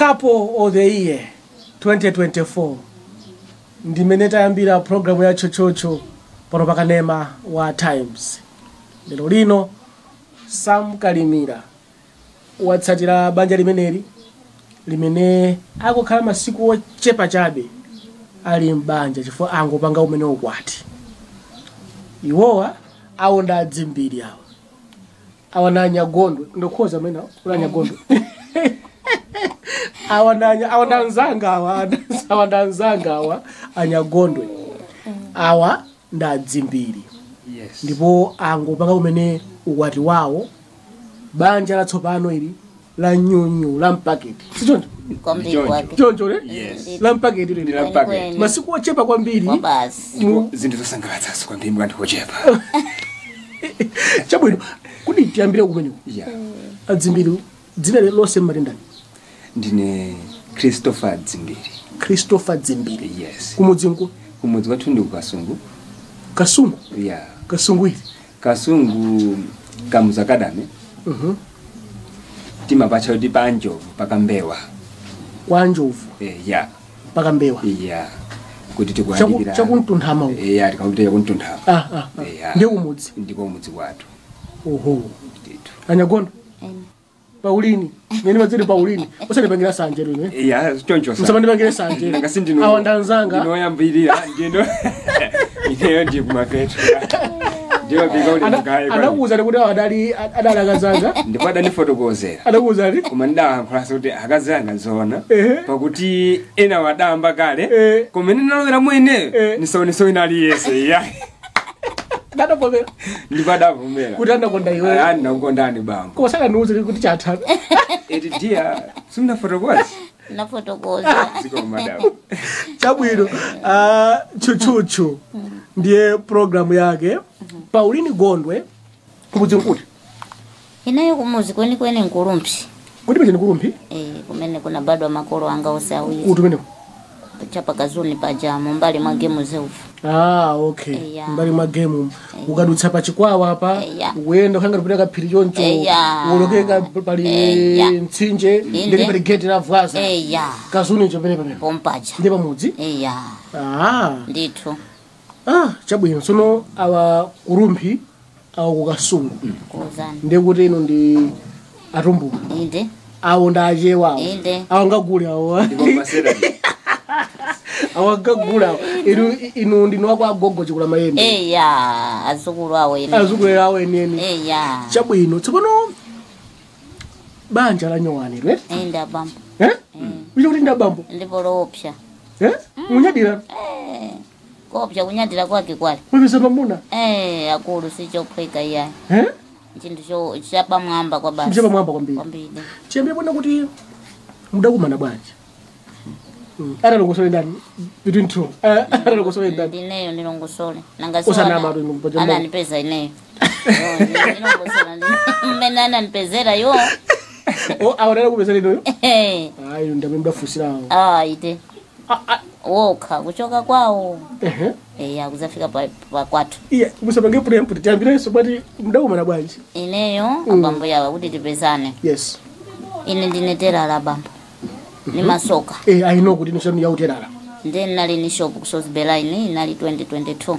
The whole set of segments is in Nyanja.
Couple of the Year 2024 ndimene tayambira programu ya Tchotchotcho pano pakanema wa Times. Lero lino Sam Kalimira watsatira banja limeneli limene akukhala masiku ochepa chabe ali m'banja, chifukwa angopanga umene ukwati. Iwowa awonda adzimbiri awa, awa na Anyagondwe, ndikhoza amene uli Anyagondwe. Awa awa ndanzanga awa, awa ndanzanga awa Anyagondwe, awa ndadzimbiri. Yes. Ndipo angopanga umene ukwati wawo, banja latsopano ili la nyunyu la mpaketi, sichoncho? Kwambiri. Choncho. Kwake. Choncho le? Yes. La mpaketi lili. La mpaketi. Masiku ochepa kwambiri. Kwa basi. Ndipo zinthu zosangalatsanso kwambiri mkanthu kochepa. Chabwino, kuti tiyambire kumeneko. Yeah. Adzimbiri, dzina lonse mmatendani? Ndine Christopher Dzimbiri. Christopher Dzimbiri. Yes. Kumudzi nku? Kumudzi kwathu ndi kuKasungu. Kasungu? Yeah. Kasungu ili? Kasungu, Kamuzu Academy. Timapatcha kuti pa Njovu, pakambewa. Kwa Njovu? Eh, yeah. Pakambewa. Yeah, kuti tikuyandikira Chakuntunthama uko. Yeah, tikamapita chakuntunthama. Ah. Yeah. Ndiye kumudzi? Ndiko kumudzi kwathu. Oho. Ndithu. Anyagondo. Paulini nene madziri Paulini, usandipangira sanje lino, eh? Yeah, choncho sa. Musamandipangire sanje. Nanga sindino. Awa ndanzanga. Ndinoyambirira ndino. Ineyo ndi kumapeto. Ndiyo bika uli mgayi. Anakuwuzani kuti awa adali akazanga? Ndipo adanifotokozera. Anakuwuzani? Koma ndidawankhulanso kuti akazanga zona. Pakuti ena wadamba kale. Koma ine nalowera mwene. Nisaoneso ina aliyese. Yeah. Ndadavomera. Ndipo adavomera. Kuti anakonda iwe? Ah, ndinakukondani bambo. Koma sakaniwuze kuti chatha. Eti dia, simnafotokoza. Nafotokoza. Ziko madam. Chabwino. Ah, Tchutchutchu ndiye programu yake. Paulini Gondwe, kumudzi nkuti? Ineyo kumuzi kwenikweni nkuLumphi. Kuti pacheni kuLumphi? Eh, kumene kuna badwa makolo anga onse awiri. Kuti kumeneko? Chapakazuni paja, mumbali mwa game reserve. Ah, okay. Eya. Mbali mwa game, ukadutsa pa Chikwawa apa, Eya. uyenda ukhanga kupita kaphiri choncho, Eya. ulokeka pali Eya. mtsinje, Inde. ndili pali gate la Vwaza. Eya. Kazuni cho pene pamene. Pompaja. Ndiye pamudzi? Eya. Ah. Ndithu. Ah, chabwino. Tsono awa kuLumphi, awa kuKasungu. Kuuzani. Ndiye kuti ino ndi Atumbuka. Inde. Awo ndi Achewa awo. Inde. Awo ngagule awo. Ndipo masera. Awo ngagule awo. Inu ndinu wako agogo chikula mayembe. Eya, azukulu awo ene. Azukulu awo enieni. Eya. Chabwino. Tsopano banja la nyowani, right? Inde abambo. Eh? Ucho kuti ndi abambo? Ndipo loopsa. Eh? Munyadira? Eh. Koopsa kunyadira kwake kwale. Mupeza pamuna? Eh, akulu sichophweka iyayi. Eh? Chinthu chapamwamba kwa basi. Chapamwamba kwambiri. Kwambiri. Chiyambi pona kuti mudakumana bwanji? Atalongosole ndani? Between two. Atalongosole ndani? Ndineyo ndilongosole. Nanga Usanama tu inu mpaja mbao. Ananipeza ineyo. Yo, ndilongosole. Mmene ananipezera yo. Oh, awo kupezera inuyo? Eh. Ah, inu ndamene mudafusirawo. Ah, ite. Ah, ah. Wokha kuchoka kwawo. Ehe. Eh, akuzafika pa kwathu. Iya, musapange preempt, tiyambirenso bwati mudakumana bwanji? Ineyo abambo yawa kuti tipezane. Yes. Ine ndine terala bambo. Ni masoka. Eh, I know kuti inu ya uterala. Ndiye nali ni shop ku Salisbury Line inali 2022.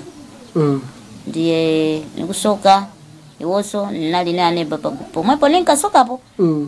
Ndiye nikusoka iwonso nali ne aneba pa pomwepo ninkasokapo.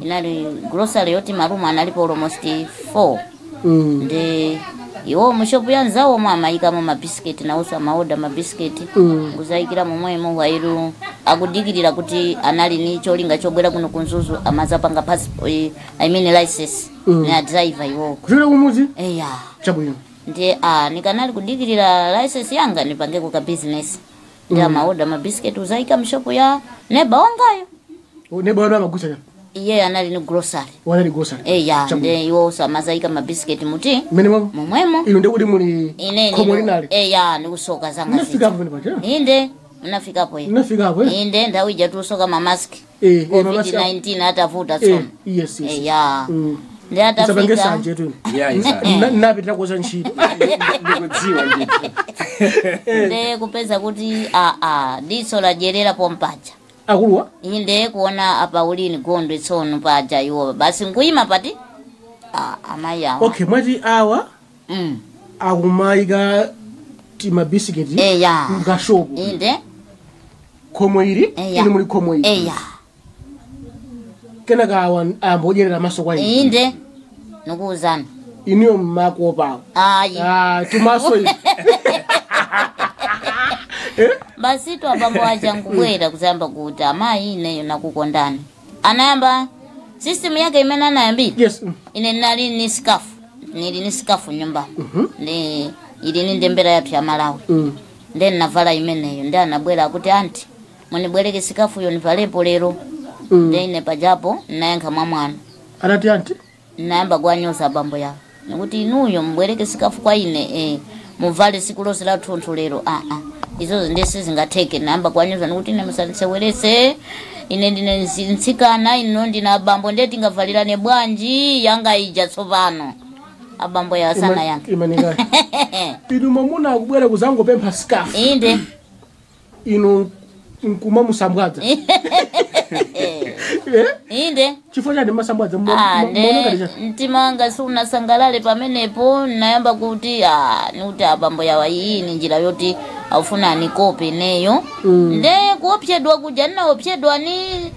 Inali grocery yoti marumu analipo almost 4. Ndi iwo mushopu ya nzawo mwa amayikamo mabisiketi nawonso amaoda mabisiketi. Nguzayikira momwemo wairu akudikirira kuti anali ni cholinga chobwera kuno kuMzuzu amazapanga passport, I mean license. Ni a driver iwo. Kuchokera kumudzi? Eya. Chabwino. Ndiye nikanali kudikirira license yanga nipange kuka business. Ndi amaoda mabisiketi uzayika mshopu ya neba wangayo. O, neba wanu amagusa cha? Iye anali ni grocery. Wanali grocery. Eya, Chabwino. ndiye iwo samazayika mabisiketi muti. Mmene mwa? Momwemo. Inu ndiye kuti muli Ine khomo linali. Eya, nikusoka zanga Mnafika zija. apo pamene paja? Inde, mnafikapo ine. Mnafika apo, eh? Inde, nthawi ija tusoka mamaski. Mamaski. COVID-19 atavuta tsono. Yes. Eya. Ndi Musapange atafika. sanje tu inu. Yeah, isa. Napitira kuoza ntchito. Ndikudziwa ndithu. Ndiye kupeza kuti diso ladyerera pompaja. Akuluwa? Inde kuona apa ulini Gondwe tsono paja iwo. Basi nkuyima pati? Amayi awa. Okay, mwati awa akumayika timabisiketi Eya. mkashopu. Inde. Khomo ili Eya. ili muli khomo ili. Eya. Kenaka awa ambodyerera maso kwa inu. Inde. Nikuwuzani. Inuyo mmakuopawo. Ayi. Ah, tumaso ili. Basi tu abambo aja nkubwera kuzayamba kuti amayi ineyo nakukondani. Anayamba system yake imene anayambira. Yes. Ine nali ni scarf. Nili ni scarf nyumba. Ndi ili ni ndembera yapya ya Malawi. Ndi navala imeneyo ndi anabwera kuti anti munibwereke sikafu yo nivalepo lero. Ndi ine pajapo nayankha mwa mwana. Anati anti? Nayamba kuwanyoza abambo yawo. Nikuti inuyo mbwereke sikafu kwa ine muvale siku lonse la thunthu lero. Izozo ndi sizingatheke. Nayamba kuwanyoza nikuti ine musandisewerese. Ine ndine ntsikana ino ndina abambo ndiye tingavalirane bwanji yanga ija tsopano. Abambo yawo sana yankha. Imanikani. Inu mwamuna akubwera kuzangopempha scarf. Inde. Inu nkuma musambwadza. Inde. Chifukwa chani masambwadza Mtima wanga sunasangalale pamenepo nayamba kuti nikuti abambo yawa iyi ni njira yoti aufuna anikope neyo. Nde kuopsedwa kuja ninaopsedwa ni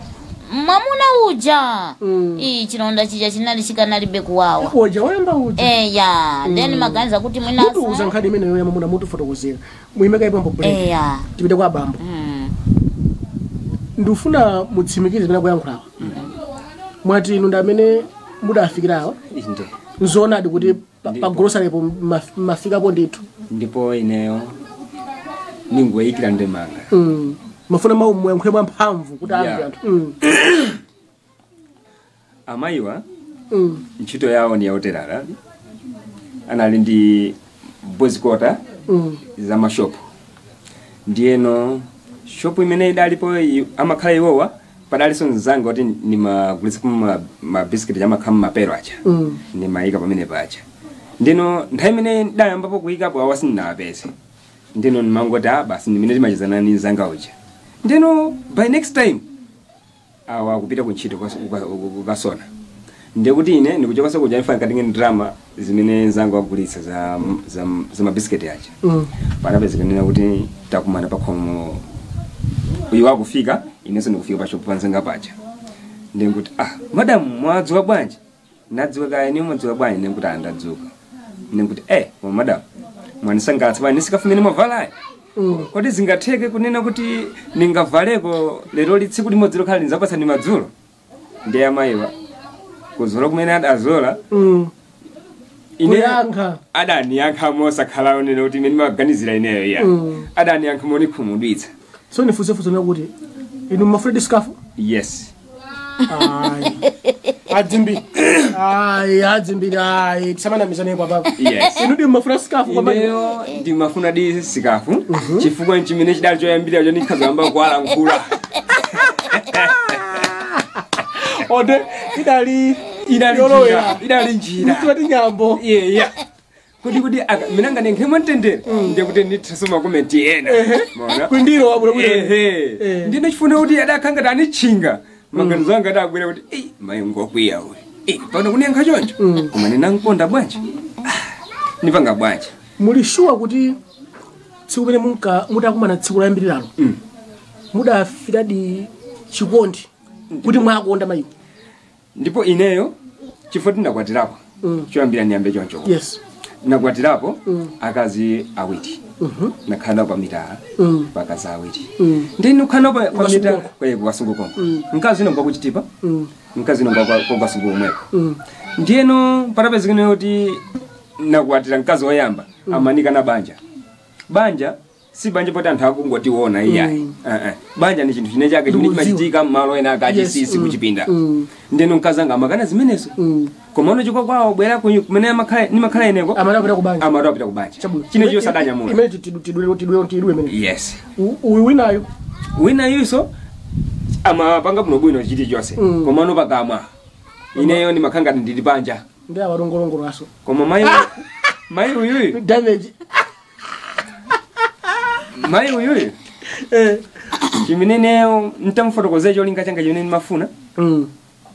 mwamuna uja. Iyi chilonda chija chinali chikanalibe kuwawa. Uja wayamba uja. Eya, then maganiza kuti mwina Mutu uza nkhani imeneyo ya mwamuna mutu fotokozera. Muimeka ipambo break. Eya. Tipite kwa abambo. Ndifuna mutsimikize zimene akuyankhulawa. Mwati inu ndi amene mudafikirawa. Inde. Nzoonadi kuti pa grocery po mafikapo ndithu. Ndipo ineyo ningoyikira ndemanga. Mafuna mawu muyankhule mwa mphamvu kuti amve anthu. Amayiwa ntchito yawo ni yauterara. Anali ndi boys quarter za mashopu. Ndiyeno shopu imene idalipo amakhala iwowa padalinso mzanga kuti nimagulitsa ma biscuit amakhala mmapero aja. Nimayika pamene paja. Ndino nthawi imene ndayambapo kuyikapo awa sindinawapeze. Ndino ndimangoti basi ndimene timachezana ndi mzanga uja. Ndino by next time awa kupita kuntchito kukasona. Ndiye kuti ine ndikuchoka kuja ndifuna ndikatenge drama zimene mzanga wagulitsa za mabisiketi aja. Panapezeka nena kuti takumana pakhomo uyu wakufika inenso ndikufika pa shop panzanga paja. Ndiye kuti madam mwadzuka bwanji? Nadzuka kaya ine mwadzuka bwanji? Ndiye kuti ndadzuka. Ndiye kuti madam mwanisangalatsa bwanji nisikafumene mwavalayi. Kodi zingatheke kunena kuti ningavaleko lero tsiku limodzi lokhala ndidzapatsani madzulo? Ndiye amayiwa kuzola kumene adazola. Kuyankha. Adaniyankha mosakhala onena kuti imene maganizira ineyo iya. Adaniyankha monikhumudwitsa. So nifunsefunse kuti inu mumafuna scarf? Yes. Ayi. Adzimbi. Ayi, adzimbi ayi. Tisamanamizane kwa baba. Yes. Inu ndi mumafuna scarf kwa baba. Ineyo ndimafuna di scarf. Chifukwa chimene chidali choyambira cho ndikhazamba kuwalankhula. Ode idali njira. Mutati nyambo. Yeah. Kuti minanga nenkhemwe mtendere. Ndiye kuti ndithisoma comment ena. Mona. Kwindiro wabula bwino. Ndine chifuna kuti adakhanga tanichinga. Maganizo anga adabwera kuti mayi ngokwiya uyu. Pano kuniyankha choncho. Koma ndinankonda bwanji. Nipanga bwanji. Muli sure kuti tsiku limene mutakumana tsiku loyambiriralo. Mudafiradi chikondi kuti mwakonda mayiwo. Ndipo ineyo chifukwa tinakwatirapo. Choyambira ndiyambe choncho. Yes. Nakwatirapo akazi awiri. Nakhala pa mitala pakazi awiri. Ndinu khala pa mitala kwa kukasungu konko. Mkazi ino ngwakuchitipa. Mkazi ino ngwakukasungu omweko. Ndiyeno panapezekene kuti nakwatira mkazi woyamba amanika na banja. Banja si banja poti anthu akungotiona iyayi. Banja ni chinthu chine chake chimene chimachitika m'malo ena akachisisi kuchipinda. Ndeno mkazi anga amakana zimenezo. Koma uno chikwa kwawo bwera kumene nimakhala ineko Amati apita kubanja. Amati apita kubanja. Chine chiyo sadanyamula. Imene tidule imene. Yes. Uyu winayo. Winayunso amapanga bwino bwino chilichonse. Koma uno pakamwa. Ineyo ndimakhala ngati ndili panja. Ndi awalongolongolo aso. Koma mayi uyuyu. Damage. Mayi uyuyu. Chimene ntamufotokozera cholinga changa chimene ndimafuna.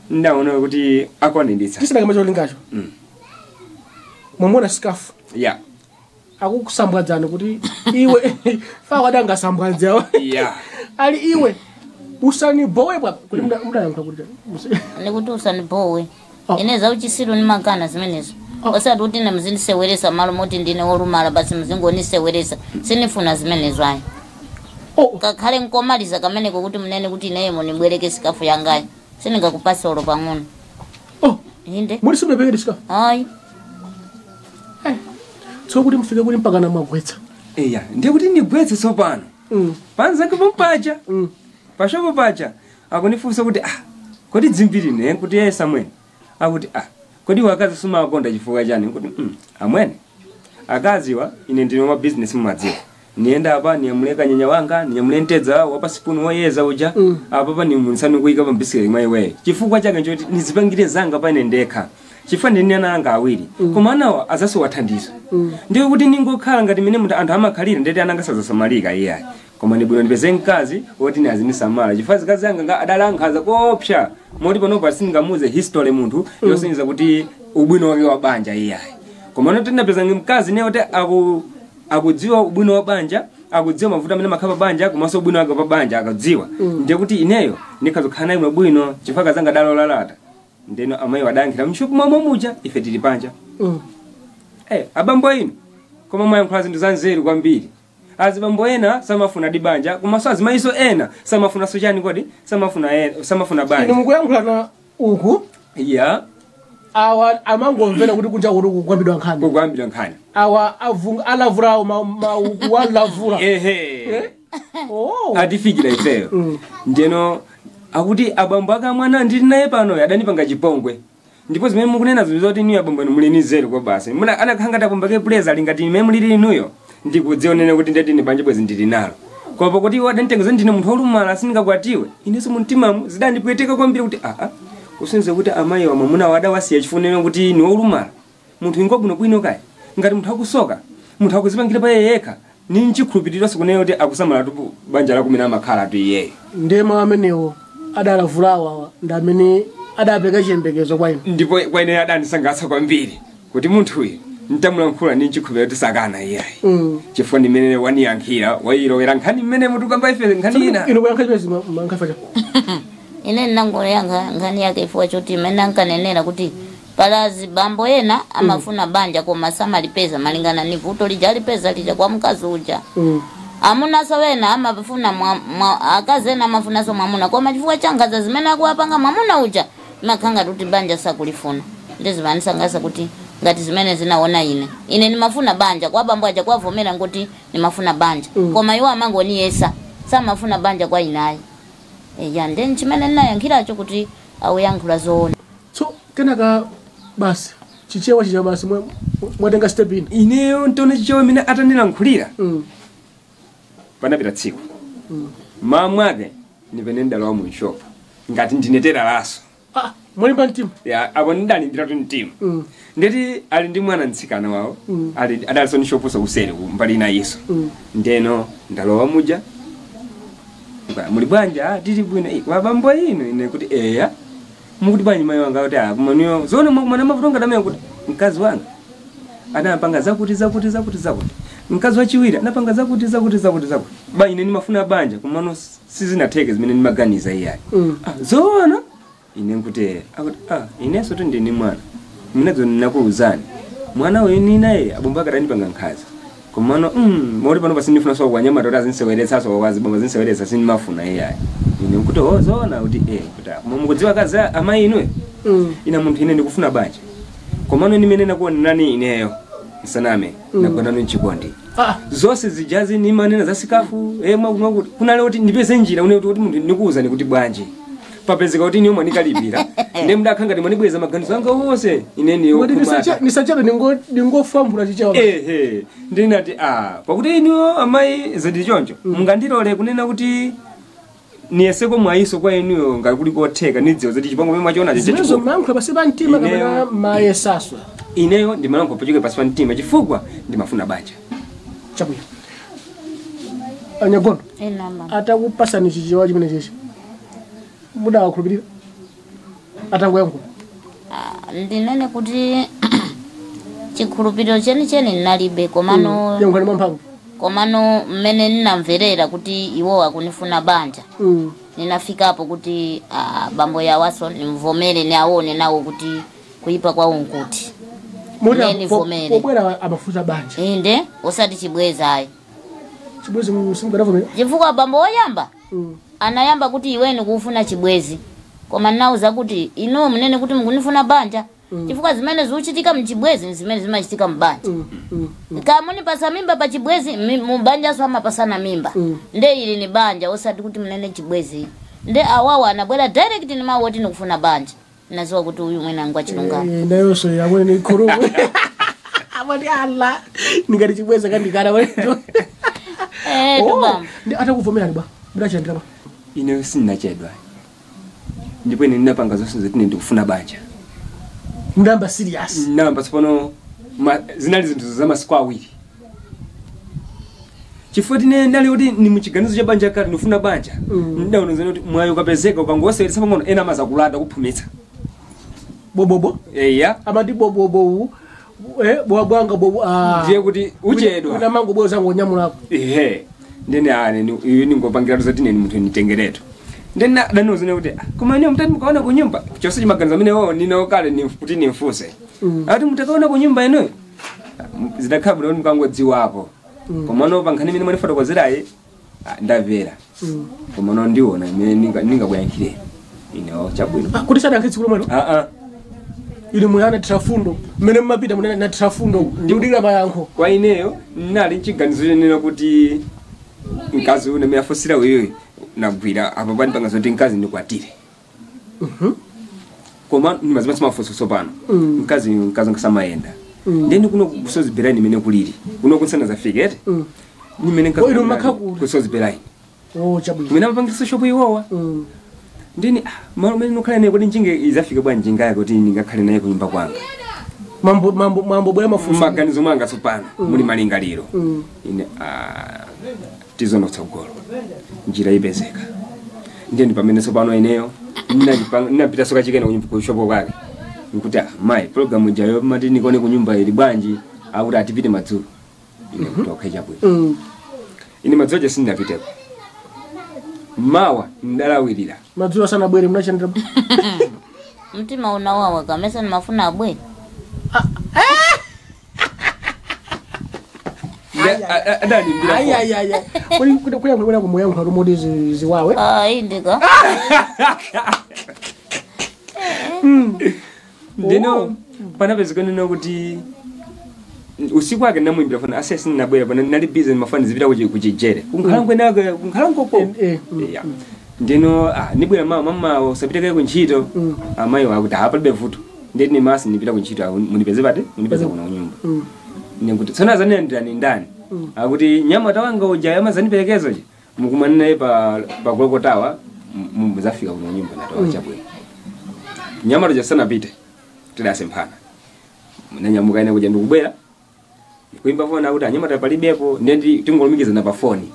Ndaona kuti akwaniritsa. Tisadakamba cholingacho. Mwamona sikafu. Ya. Akukusambwadzana kuti iwe fawadangasambwadzawo. Ya. Ali iwe usanibowe bwa kuti mudayankha kuti Ndikuti usanibowe. Oh. Ine zauchisiru nimakana zimenezo. Oh. Osati kuti ine muzindiseweresa malo moti ndine wolumala basi muzingoniseweresa. Sinifuna zimenezo ayi. Oh. Kakhale nkomaliza kameneko kuti munene kuti ineye munibwereke sikafu yangayi. Sindingakupasa ulo pang'ono. Oh. Inde. Muli simunapereke sikafu? Ayi. Tso kuti mufike kuti mpakana mwagwetsa. Eya, ndiye kuti ndigwetse tsopano. Panzake pompacha. Pashopo pacha akunifunsa kuti kodi dzimbiri ne kuti yeye Samwene. Akuti kodi wakazi sumakonda chifukwa chani kuti amwene. Akaziwa ine ndine wa business mumadziwa. Nienda apa niyamuleka nyanya wanga, niyamulentedza wapa spoon woyeza uja. Apa pa nimunsani kuyika pa biscuit mwa iwe. Chifukwa chake nchoti nizipangire zanga pa ine ndekha. Chifukwa ndine ana anga awiri. Koma anawa azasowathandiza. Ndiye kuti ningokhala ngati mene munthu anthu amakhalira ndeti ana angasazasamalika iyayi. Koma ndibwino ndipeze mkazi woti ine azinisamala. Chifukwa zikazi anga nga adala ankhanza koopsa. Moti panopa sindingamuze history munthu yosonyeza kuti ubwino wake wa banja iyayi. Koma noti ndinapeza mkazi ne woti akudziwa ubwino wa banja, akudziwa mavuto amene amakhala pa banja, komanso ubwino wake pa banja akadziwa. Ndiye kuti ineyo ndikhazokhala naye bwino chifukwa kazanga dalolalata. Ndeno amayi wadankhira mshuku momwe muja ife tili panja. Abambo inu koma mwayankhula zinthu za nzeru kwambiri. Azibambo ena samafuna di banja, komanso azimayiso ena samafuna sochani kodi samafuna banja. Inu mukuyankhula na uku? Ya. Awa amangomvera kuti kunja kuti kugwambidwa nkhani. Kugwambidwa nkhani. Awa alavura walavura. Ehe. Oh. Atifikira ifeyo. Ndeno akuti abambo aka mwana ndili naye pano adanipanga chipongwe. Ndipo zimene mukunena zoti inuyo abambo inu muli ni zero kwa basi. Muna anakhanga tapomba ke player ali ngati ime mulili inuyo. Ndikudzionene kuti ndeti ni banja bwezi ndili nalo. Kopo kuti wadanitenga ndine munthu wolumala sindingakwatiwe. Inenso mumtimamu zidandipweteka kwambiri kuti kusenze kuti amayi wa mwamuna wada wasiya chifuniro kuti ni wolumala. Munthu ingobwino bwino kaya. Ngati munthu akusoka, munthu akuzipangira pa yekha. Ni nchikhulupiriro sikuneyo kuti akusamala tupu banja la kumene amakhala tu iyeyo. Ndiye mawu amenewo adalavulawa ndi amene adapeka chiyembekezo kwa inu. Ndipo kwa ine adandisangalatsa kwambiri kuti munthu uyu ntamulankhula ndi nchikhulupiriro kuti sakana iyayi. Chifukwa ndimene waniyankhira wayilowera nkhani mmene mutukamba ife nkhani ina. Inu kuyankha chimene mankhafa cha. Ine ndinangoyankha nkhani yake chifukwa choti imene ankanenera kuti palazi bambo ena amafuna banja koma samalipeza malingana ni vuto lija alipeza lija kwa mkazi uja. Amunaso wena amafuna akazi ena amafunaso mwamuna koma chifukwa cha nkhanza zimene akuwapanga mwamuna uja makhanga kuti banja sakulifuna. Ndizimanisangasa kuti ngati zimene zinaona ine. Ine nimafuna banja kwa bambo aja kwavomera ngoti nimafuna banja. Koma iwo amangoniyesa samafuna banja kwa inayi. Eya ndi chimene ndinayankhiracho kuti awuyankhula zoona. So kenaka basi chichewa chicha basi mwatenga step ina. Ineyo ntione chichewa imene atanilankhulira. Panapita tsiku. Mamwake ndipene ndalowa mu shop. Ngati ndinetera laso. Mulimba mtima. Ya, apo ndalimbira tu mtima. Ndeti ali ndi mwana mtsikana wawo. Ali adalinso ndi shopuso kuseri mbali ina Yesu. Ndeno ndalowa muja. Muli bwanja tili bwino wabambo inu ine kuti eya. Mukuti bwanji mayi wanga kuti manuyo zoona mwana mavuto ngati kuti mkazi wanga anapanga zakuti zakuti zakuti zakuti. Mkazi wachiwiri anapanga zakuti zakuti zakuti zakuti. Ba ine nimafuna banja kumano sizinatheke zimene nimaganiza iyayi. Zoona ine nkuti akuti inenso tu ndine mwana. Minadzo ndinakuwuzani. Mwana uyu ni naye abomba akadanipanga nkhanza. Komano mori pano pasindifuna so kwanyama tota zinseweretsa wazi bomba zinseweretsa sindimafuna iyayi. Ine nkuti zoona kuti kuti koma mukudziwa kazi amayi inwe. Ina munthu ine ndikufuna banja. Komano nimene nakuona nani ineyo. Nsaname nagona nchikondi. Zonse zijazi ni manena za sikafu mwakuti kunale kuti ndipeze njira une kuti munthu ndikuwuzani kuti bwanji. Papezeka kuti niyo mwanikalipira. Ndiye mudakhanga ndi mwanibweza maganizo anga wonse ine niyo kumata. Nisachabe ndingofambula chichewa. Ehe ndinati pakuti inuyo amayi zedi choncho. Mungandilole kunena kuti niyeseko mwayiso kwa inuyo ngati kuli kotheka nidziwa zoti chipango pamwe mwachiona Zimenezo mayankhula pasi pa mtima kapena mayesaswa. Ineyo ndimalankhula pachoke pasi pa mtima chifukwa ndimafuna banja. Chabwino. Anyagondo. Atakupasani chichewa chimene chichi. Mudawakhulupirira? Atangoyankhula. Ndinene kuti chikhulupiriro chenicheni nnalibe, komano yankhulani mwamphamvu. Komano mmene nnamverera kuti iwo akunifuna banja, ninafikapo kuti bambo yawaso nimvomere, niaone nawo kuti kuipa kwawo nkuti. Moti pobwera amafuta banja. Inde, osati chibwezi ayi. Chibwezi simukadavomera? Chifukwa bambo woyamba anayamba kuti iweni kufuna chibwezi, koma nauza kuti inu munene kuti mukunifuna banja, chifukwa zimene zikuchitika mchibwezi zimene zimachitika mbanja. Kamunipasa mimba pa chibwezi, mubanjaso amapasana mimba. Nde ili ni banja, osati kuti munene chibwezi. Nde awawa anabwera direct ni mawu oti nikufuna banja. Naziwa kuti uyu mwina ngwa chilungamo. Nayonso yamwe ni khurumwe. Amati ala ningati chibwezi kandikana bwanjo. Tubamba. Ndi atakuvomera bwa. Mudachandira bwa. Ine sindinachedwa. Ndipo ine ndinapanga zonse zoti ine ndikufuna banja. Ndamba serious. Ndamba tsopano zinali zinthu za masiku awiri. Chifukwa ine ndali kuti ni muchiganizo cha banja kale ndifuna banja. Ndaona zene kuti mwayo ukapezeka ukangoseweretsa pang'ono ena amazakulanda kuphumitsa. Bobobo? Eya. Amati bobobo bwanga bobo Ndiye kuti uchedwa. Una mango bwo zangu nyamulako. Ehe. Ndene ane iyu ningopangira zoti ine munthu nitengeretu. Ndene dano zene kuti koma ine mutati mukaona ku nyumba chonse chimaganizo amene wo nino kale ni kuti nimfuse. Ati mutakaona ku nyumba ino zidakhala bwino mukangodziwapo. Koma no pankhani imene mwanifotokozerayi ndamvera. Koma no ndiona imene ningakuyankhire. Ine chabwino. Kuti sadankhe tsiku lomwelo? Ili muyana trafundo mmene mmapita munene na trafundo ndikudikira mayankho. Kwa ineyo nnali nchiganizo chenena kuti mkazi une amene afusira uyoyo nagwira apo panipanga zoti mkazi ndikwatire. Koma ndimazimasa mafunso tsopano. Mkazi nkasamayenda. Ndeni kuno kusozibirani imene kulili. Kuno kunsana zafika ete? Nimene mkazi kusozibirani. Chabwino. Kumene amapangisa shopu iwowa. Ndini malo mene nokhala naye kuti njinge izafika bwa njinga yake kuti ndingakhale naye kunyumba kwanga. Mambo bwera mafunso. Maganizo mwanga tsopano muli malingaliro. Ine tizono tsogolo. Njira ipezeka. Ndiye pamene tsopano ineyo ninapita soka chikena ku shopo kwake. Nkuti mai program ijayo mati nikone kunyumba ili bwanji akuti atipite madzulo. Ine kuti okay chabwino. Ine madzulo je sindinapiteko. Mawa ndalawirira. Madzulo sana bwere mnachandira. Mtima unawawa kamesa nimafuna abwere. Ay. Kuli kumoya mudi ziwawe. Indika. Ndino panapezeka nino kuti usiku wake namuimbira fana asesi nabwera pana nali busy mafani zipita kuchijere. Kunkhalango nake kunkhalango ko. Yeah. Ndino nibwera mama usapita ku ntchito. Amayi wakuti hapalibe vuto. Ndeni masi nipita ku ntchito munipeze pate munipeze kuno nyumba. Nikuti tsona zanendira ni ndani. Akuti nyama tawanga uja amazaniperekezo je. Mukumana naye pa Golgotawa muzafika kuno nyumba natoa chabwino. Nyama toja sanapite. Tidasemphana. Nanyamuka ine kuja ndikubwera. Kuimba foni akuti anyama tapalibepo ndendi tingolumikizana pa foni.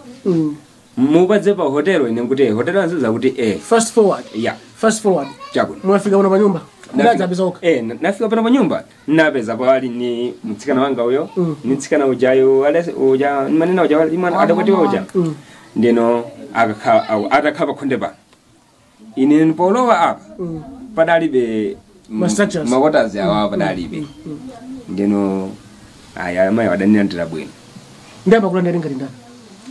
Mupadze pa hotelo ine nkuti hotelo anziza kuti Fast forward. Yeah. Fast forward. Chabwino. Mwafika pano pa nyumba. Ndadzapeza okha. Nafika pano pa nyumba. Napeza pali ni mtsikana wanga uyo. Ni mtsikana ujayo ale uja manena uja imana adakwatiwa uja. Ndino atakhala pakhonde pano. Ine ndipolowa apa. Padalibe makotazi awa padalibe. Ndino aya amayi wadanirandira bwino. Ndiyamba kulandira ngati ndani?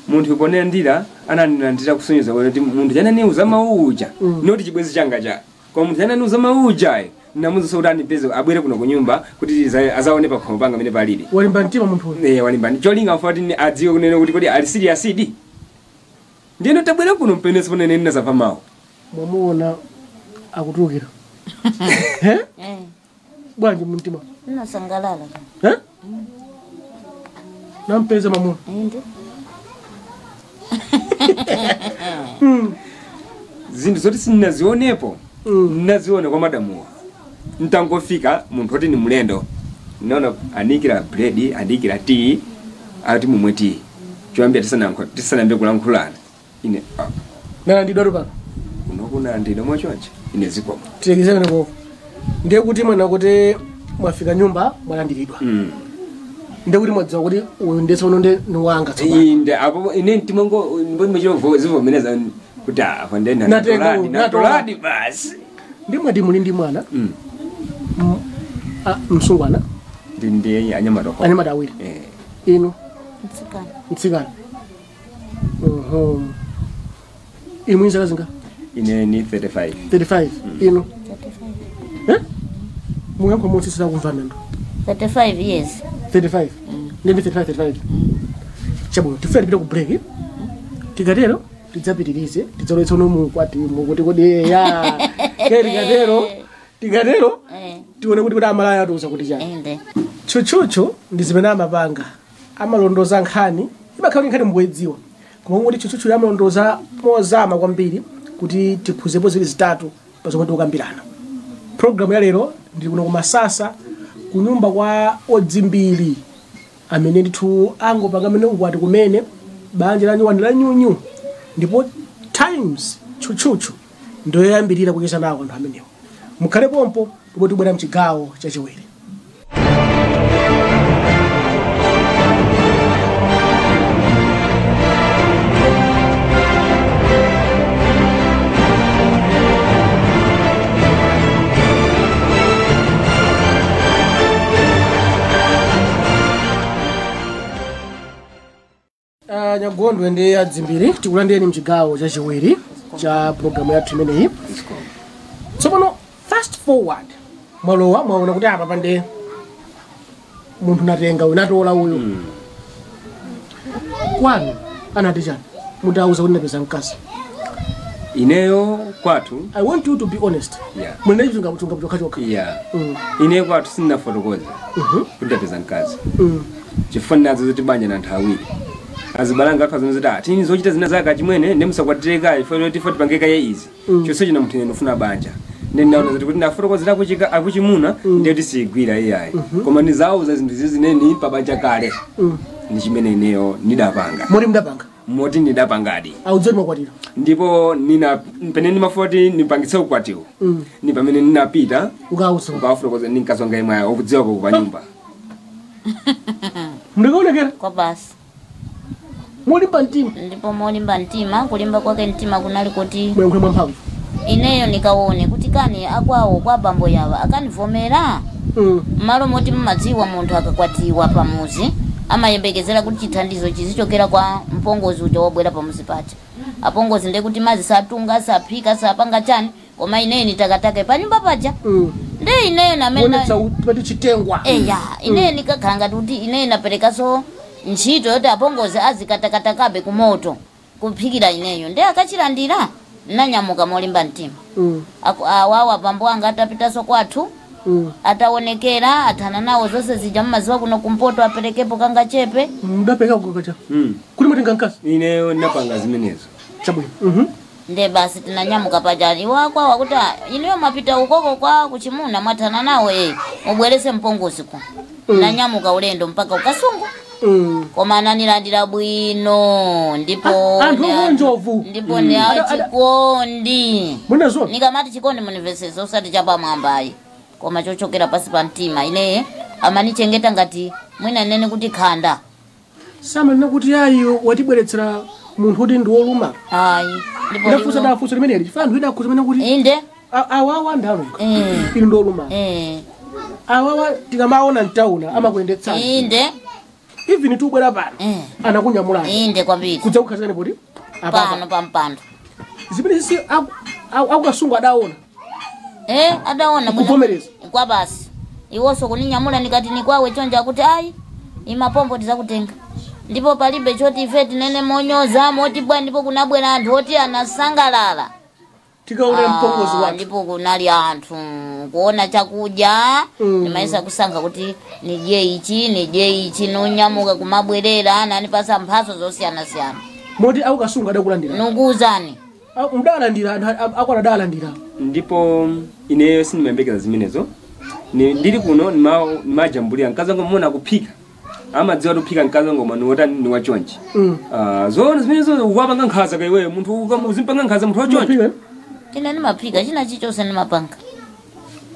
Munthu uponera anandirandira kusonyeza kuti munthu chananiuza mauja noti chibwezi changa cha. Koma munthu chananiuza mauja namuza kuti andipeze abwere kuno kunyumba kuti azaone pakhomo panga pamene palili. Walimba mtima munthu uyu. Walimba. Cholinga mfati adziwe kunena kuti kodi ali serious idi. Ndino tabwera kuno mpenesi ponene ndinazamva mawu. Mwamuona akutulukira. Bwanji mtima. Nasangalala. Nampeza mamuna. Inde. Zinthu zoti sindinazionepo. Ndinaziona kwa madamuwa. Ntangofika munthu oti ni mlendo. Naona anikira bread, anikira tea, ati mumwe tea. Choyambira tisanayambe kulankhulana. Ine Nana ndidwaru pano. Kuno kuna ndidwa mwachonje. Ine zikomo. Tilekeze pamenepo. Ndiye kuti mwena kuti mwafika nyumba mwalandiridwa. Ndiye kuti mwadziwa kuti uyu ndiye tsono ndi wanga tsopano. Inde apo ine mtimongo mbomechero zivomereza kuti apa ndiye Natenga uyu, natoladi basi. Ndi mwati muli ndi mwana msungwana Ndi anyamata okha. Anyamata awiri. Inu Mtsikana. Mtsikana. Inu mwini zaka zinga? Ine ni 35. 35. Inu? 35. Eh? Muyankho motsi sida kumva nando. 35 years. 35. Ndi 35 35. Chabwino, tifuna tipite ku break. Tikatero tidzapitirize, tidzalowetsa uno mu kwati mu kuti kodi ya. Ke tikatero tione kuti amalaya atiuza kuti chani. Inde. Chuchuchu ndi zimene amapanga. Amalondoza nkhani, imakhala nkhani mbuyedziwa. Koma kuti chuchuchu amalondoza mozama kwambiri kuti tiphuzepo ziwiri zitatu pa zomwe tikukambirana. Programu ya lero ndili kuno kumasasa kunyumba kwa odzimbiri amene ndithu angopanga amene ukwati kumene banja la nyuwani la nyunyu, ndipo Times chuchuchu ndoyambirira kuyesa nawo anthu amenewo. Mukhale pompo ndipo tibwera mchigawo chachiwiri. Nyagondwe ndi adzimbiri tikulandireni mchigawo chachiwiri cha programu yathu imeneyi. Tsopano fast forward mwalowa mwaona kuti apa pande munthu natenga uyu natola uyu. Kwanu anati chani mutauza kuti ndapeza mkazi? Ineyo kwathu I want you to be honest. Mwene chunga chokha. Ineyo kwathu sindinafotokoza kuti ndapeza mkazi. Chifukwa nazo zoti banja na anthu awiri. Azibalanga akha zimene zoti tini zochita zina zaka chimwene ndi musakwatire ifo loti ifo tipangeka ye izi. Chonse china munthu ndofuna banja. Ndi ndaona zoti kuti ndafotokozera kuchika akuchimuna ndiye kuti sigwira iyayi. Koma ndizauza zinthu izi zineni pa banja kale. Ndi chimene ineyo ndidapanga. Moti mudapanga? Moti ndidapangadi. Audzeni mwakwatira. Ndipo nina pamene ndimafoti ndipangitse ukwatiwo. Ni pamene ndinapita ukauza. Ukafotokoza ndinkazonga imwe okudziwa kwa nyumba. Mndikaonekera? Kwa basi. Mulimba mtima. Ndipo mulimba mtima, kulimba kwake mtima kunali kuti mwenkhwe mwamphamvu. Ineyo nikaone kuti kani akwawo kwa bambo yawa akanivomera. Malo moti mmadziwa munthu akakwatiwa pamuzi amayembekezera kuti chithandizo chizichokera kwa mpongozi uja wobwera pamuzi pacha. Apongozi ndiye kuti mazi satunga, saphika, sapanga chani, koma ineyo nitakatake panyumba pacha. Ndiye ineyo namene Onetsa pati chitengwa. Eya, ineyo nikakhala ngati kuti ineyo naperekaso ntchito yoti apongozi azikatakatakabe kumoto kuphikira ineyo. Ndiye akachilandira nanyamuka molimba mtima. Awawa abambo anga atapitaso kwathu ataonekera athana nawo zonse zija mmaziwa kuno kumpoto aperekepo kanga chepe. Mudapeka kukacha. Kuli mutenga mkazi? Ineyo ndinapanga zimenezo. Chabwino. Ndiye basi tinanyamuka paja iwakwa wakuti ineyo mapita ukoko kwa kuchimuna mwathana nawo mubwerese mpongozi ku. Nanyamuka ulendo mpaka ukasungu. Koma ananilandira bwino ndipo anthu onjovu. Ndipo ni chikondi. Munazo. Nikamati chikondi munivesese usati chapamwambayi. Koma chochokera pasi pa mtima ineye amanichengeta ngati mwina nene kuti khanda. Sama nina kuti ayi watibweretsera munthu kuti ndi woluma. Ayi. Ndipo ndafusa ndafusa limeneli chifukwa anthu ena akuzimene kuti inde awawa ndalunga. Ili ndi woluma. Awawa tikamaona mtauna amakuyendetsana. Inde. Even tubwera pano anakunyamulani. Inde kwambiri. Kudza kukhazikani poti pano pampando. Zimene sisi akukasungu adaona. Adaona kuvomereza. Kwa basi. Iwonso kuninyamula nikati nikwawe chonja kuti ayi imapombo tizakutenga. Ndipo palibe choti ife tinene monyoza moti bwa ndipo kunabwera anthu oti anasangalala. Tikaona mpongozi wake. Ndipo kunali anthu kuona chakudya nimaisa kusankha kuti nidye ichi nidye ichi nonyamuka kumabwerera nanipasa mphatso zosiyana-siyana. Moti akukasunga adakulandira. Nukuwuzani. Mudalandira anthu akwana. Ndipo ineyo sindimayembekeza zimenezo. Ndili kuno nimajambulira mkazi wangu mona kuphika. Amadziwa kuphika mkazi wangu mwana wotani ni wachonchi. Zoona zimenezo ukapanga nkhanza ka iweyo munthu uzimpanga nkhanza munthu wachonchi. Ine ndimaphika china chichonse ndimapanga.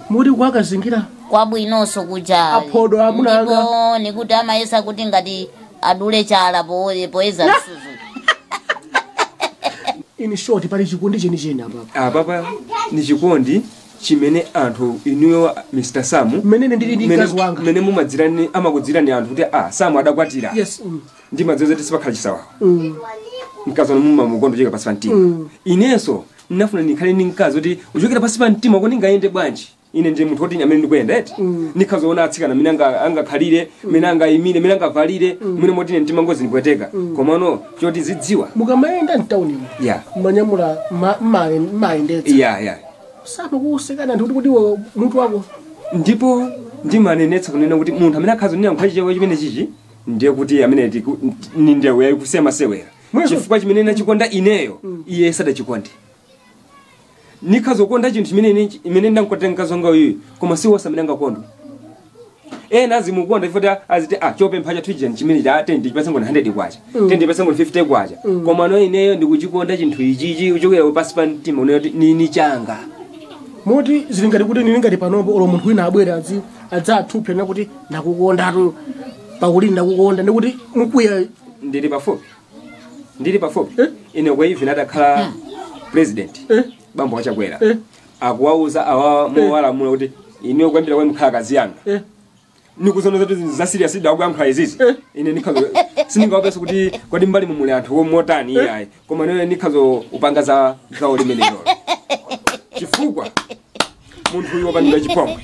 Muri kwakazingira kwabwinonso kuja Aphodo amuna anga. Ndipo nikuti amayesa kuti ngati adule chala poyeza msuzu. In short, pali chikondi chenicheni apapa. Apapa ni chikondi chimene anthu inuyo Mr. Samu Mmene ndili ndi mkazi wanga. mmene mumadzirani amakudzirani anthu kuti Samu adakwatira. Yes. Ndimadziwa zoti sipakhala chisawawa. Mkazi wanu mumamukonda kuchokera pansi pa mtima. Inenso ndinafuna ndikhale ndi mkazi kuti uchokera pansi pa mtima kodi ndingayende bwanji. Ine ndi munthu woti amene ndikuyenda eti. Ndikhazoona atsikana amene angakhalire, amene angayimire, amene angavalire, mmene moti ine mtima ngozi ndipweteka. Komano choti zidziwa. Mukamayenda mtaunimo. Yeah. Manyamula mayendetsa. Yeah. Samakusekana anthu kuti iwe mutu wako. Ndipo ndimanenetsa kunena kuti munthu amene akhazi kunena nkhani chimene chichi ndiye kuti amene ni ndewu yakusema sewera. Chifukwa chimene nachikonda ineyo iye sadachikonde. Nikhazokonda chinthu chimene imene ndankotenga mkazi wanga uyu koma si wonse amene angakondwe. Ena azimukonda chifukwa aziti chopempha chathu ichi chimene cha 10 chipatse ngoni 100 kwacha. 10 chipatse ngoni 50 kwacha. Koma no ineyo ndikuchikonda chinthu ichichi kuchokera pansi pa mtima uneyo kuti nini changa. Moti zili ngati kuti nini ngati panopo olo munthu wina abwera adzathuphe na kuti ndakukondatu pakuti ndakukonda ndikuti mukwiya. Ndili pafupi. Ine kwa even adakhala president. Bambo wachakwera. Akuwauza awa mowalamula kuti ine kuyambira kwa mkhala kazi yanga. Nikuzona zoti za serious ndakuyankhula izizi. Ine nikhazo sindingawapeso kuti kodi mbali mumuli anthu motani iyayi. Koma ine nikhazo upanga za gawo limenelo. Chifukwa munthu uyu wapangidwa chipongwe.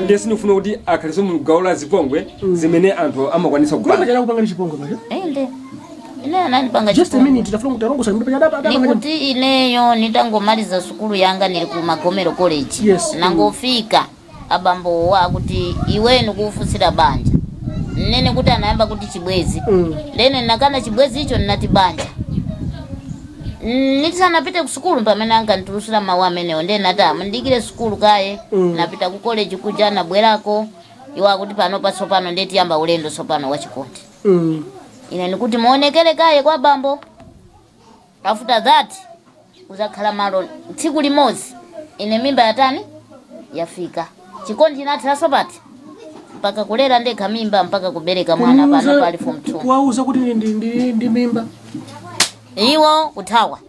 Ndiye sindikufuna kuti akhaliso mu gawo la zipongwe zimene anthu amakwanisa kupanga. Kupanga kupanga chipongwe manje. Inde. Ine anandipanga Just a chipongwe. minute tafuna kuti arongosa ndipo adapanga. Nikuti ineyo nitangomaliza sukulu yanga nili ku Magomero College. Yes. Nangofika abambo wa kuti iwe nikufunsira banja. Nene kuti anayamba kuti chibwezi. Lene nakana chibwezi icho ninati banja. Nitisanapite ku sukulu pamene ankanditusira mawu amenewo ndiye nati amundikire sukulu kaye. Napita ku college kuja nabwerako iwo akuti pano patsopano ndiye tiyamba ulendo tsopano wa chikondi. Ine nikuti muonekere kaye kwa bambo. After that uzakhala malo tsiku limodzi ine mimba yatani yafika. Chikondi chinathaso pati mpaka kulera ndekha mimba mpaka kubereka mwana pano pali form 2. Kuwauza kuti ndi mimba. Iwo kuthawa.